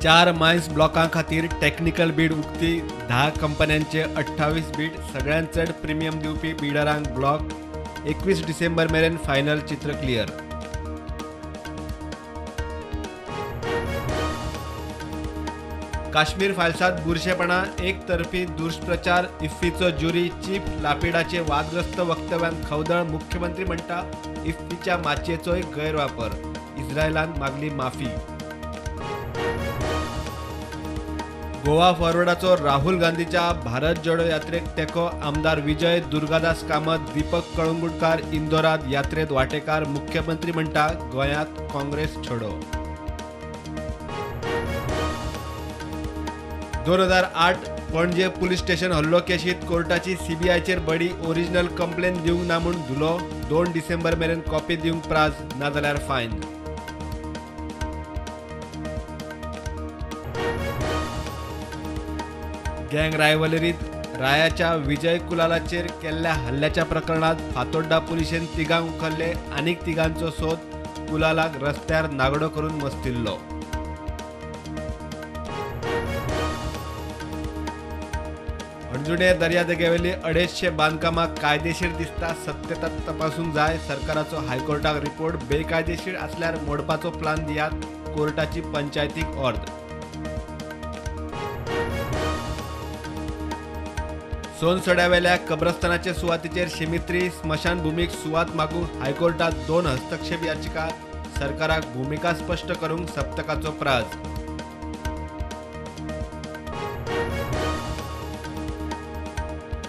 4 mines ब्लॉकां खातीर technical Beed उक्ती, 10 कंपन्यांचे 28 बीड, सगळ्यांत चड प्रिमियम दिवपी बिडरांक ब्लॉक, 21 डिसेंबर मेरेन फायनल चित्र क्लियर. काश्मीर फायल्सांत बुरशेपणा, एकतर्फी दुष्प्रचार, इफ्फीचो ज्युरी चीफ लापिडाचे वादग्रस्त वक्तव्यान खवदळ, मुख्यमंत्री म्हणटा इफ्फीच्या माचयेचोय गैरवापर, इस्रायलान मागली माफी. गोवा फॉरवर्डाचो राहुल गांधीच्या भारत जोडो यात्रेक तेंको, आमदार विजय दुर्गादास कामत, दीपक कळंगुटकार इंदोरात यात्रेत वाटेकार, मुख्यमंत्री म्हणटा गोंयांत काँग्रेस छोडो. 2008 पणजे पुलीस स्टेशन हल्लो केशीत कोर्टाची सीबीआयचेर बडी, ओरिजिनल कंप्लेन दिवंक ना म्हूण धुलो, 2 डिसेंबर मेरेन कॉपी दिवंक प्राज, नाजाल्यार फायन. गँग रायवलरीत रायाच्या विजय कुलालाचेर केल्ल्या हल्ल्याच्या प्रकरणात फातोड्डा पुलिशेन तिगांक उखल्ले, आनीक तिगांचो सोद, कुलालाक रस्त्यार नागडो करून मस्तिल्लो. अंजुणे दर्यादेगेवेली 250 बांदकामां कायदेशीर दिसता, सत्यता तपासूंक जाय, सरकाराचो हायकोर्टाक रिपोर्ट, बेकायदेशीर आसल्यार मोडपाचो प्लान दियात, कोर्टाची पंचायतीक ऑर्द. सोनसड्यावेल्या कब्रस्तानाचे सुवातेचेर शिमित्री स्मशानभूमीक सुवात मागूंक हायकोर्टात 2 हस्तक्षेप याचिका, सरकाराक भुमिका स्पश्ट करूंक सप्तकाचो प्राज.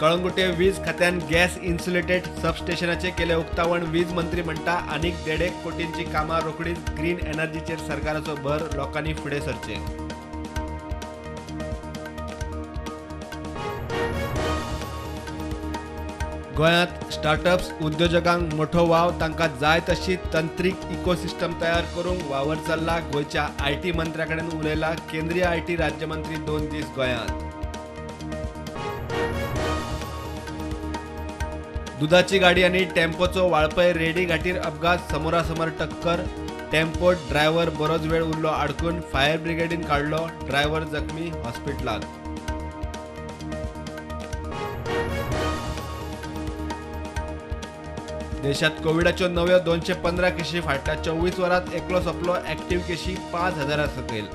कळंगुटे वीज खात्यान गॅस इन्सुलेटेड सबस्टेशनाचे केले उक्तावण, वीज मंत्री म्हणटा आनीक 1.5 कोटींची कामां रोखडीच, ग्रीन एनर्जीचेर सरकाराचो भर, लोकांनी फुडें सरचें. गोंयांत स्टार्टअप्स उद्योजकांक मोठो वाव, तांकां जाय तशी तंत्रीक इकोसिस्टम तयार करूंक वावर चल्ला, गोंयच्या IT मंत्र्या कडेन उलयला केंद्रीय IT राज्यमंत्री 2 दीस गोंयांत. दुधाची गाडी आनी टेम्पोचो वाळपय रेडी घाटीर अपघात, समोरासमोर टक्कर, टेम्पो ड्रायव्हर बरोच वेळ उरलो आडकून, फायर ब्रिगेडीन काडलो, ड्रायव्हर जखमी, हॉस्पिटलांत. देशात कोविडाच्यो नव्यो 215 केशी, फाटल्या 24 वरांत एकलो सोंपलो, ऍक्टिव्ह केशी 5000 सकयल.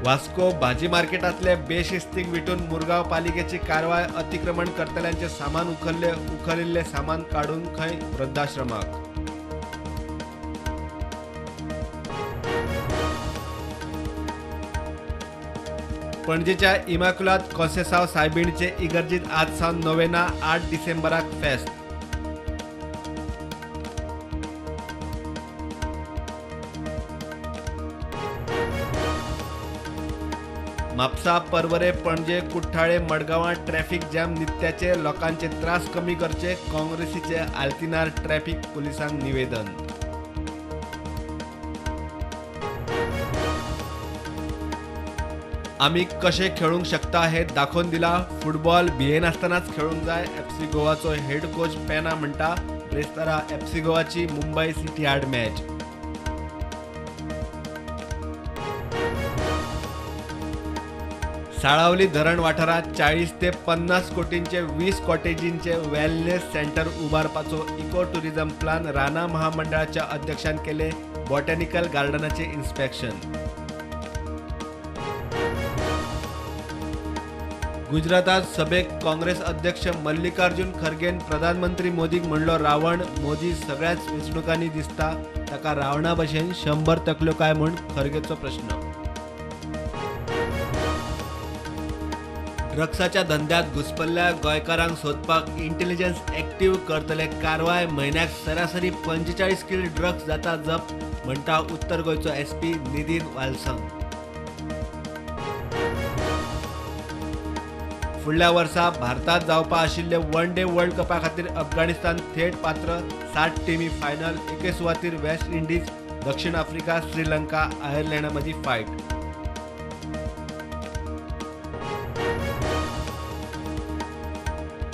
वास्को भाजी मार्केटांतले बेशिस्तीक विटून मुरगांव पालिकेची कारवाय, अतिक्रमण करतल्यांचे सामान उखल्ले, उखलिल्ले सामान काडून खंय वृद्धाश्रमाक. पणजेच्या इमाकुलात कॉन्सेसाव सायबिणीचे इगर्जीत आज सावन नोवेना, 8 डिसेंबराक फेस्त. म्हापसा, पर्वरे, पणजे, कुठ्ठाळे, मडगांवां ट्रॅफिक जॅम नित्याचे, लोकांचे त्रास कमी करचे, काँग्रेसीचे आल्तिनार ट्रॅफिक पुलिसांक निवेदन. आमी कशे खेळूंक शकता हे दाखोवन दिला, फुटबॉल भियेनासतनाच खेळूंक जाय, एफसी गोवाचो हेड कोच पेना म्हणटा, ब्रेस्तारा एफसी गोवाची मुंबय सिटी आड मॅच. साळावली धरण वाठारांत 40 ते 50 कोटींचे 20 कॉटेजींचे वेलनेस सेंटर उबारपाचो इको टुरिझम प्लान रानां महामंडळाच्या अध्यक्षान केले, बॉटॅनिकल गार्डनाचे इन्स्पेक्शन. गुजरातात सभेक काँग्रेस अध्यक्ष मल्लिकार्जुन खरगेन प्रधानमंत्री मोदीक म्हणलो रावण, मोदी सगळ्याच वेंचणुकांनी दिसता, ताका रावणा भशेन 100 तकल्यो काय म्हूण खरगेचो प्रश्न. ड्रग्साच्या धंद्यात घुसपल्ल्या गोंयकारांक सोदपाक इंटेलिजन्स ऍक्टिव्ह करतले कारवाय, म्हयन्याक सरासरी 45 किल ड्रग्स जाता जप्त, म्हणटा उत्तर गोंयचो एसपी निधीन वालसंग. फुडल्या वर्सा भारतात जावपा आशिल्ले वन डे वर्ल्ड कपा खातीर अफगाणिस्तान थेट पात्र, 7 टिमी फायनल, एके सुवातीर वेस्ट इंडिज, दक्षिण आफ्रिका, श्रीलंका, आयर्लंडा मदीं फायट.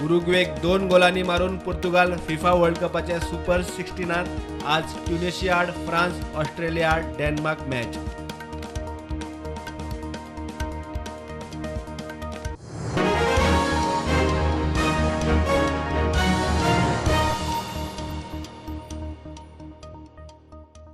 उरुग्वेक 2 गोलांनी मारून पुर्तुगाल फिफा वर्ल्ड कपाच्या सुपर 16 आज ट्युनिशिया आड फ्रांस, ऑस्ट्रेलिया आड डेन्मार्क मॅच.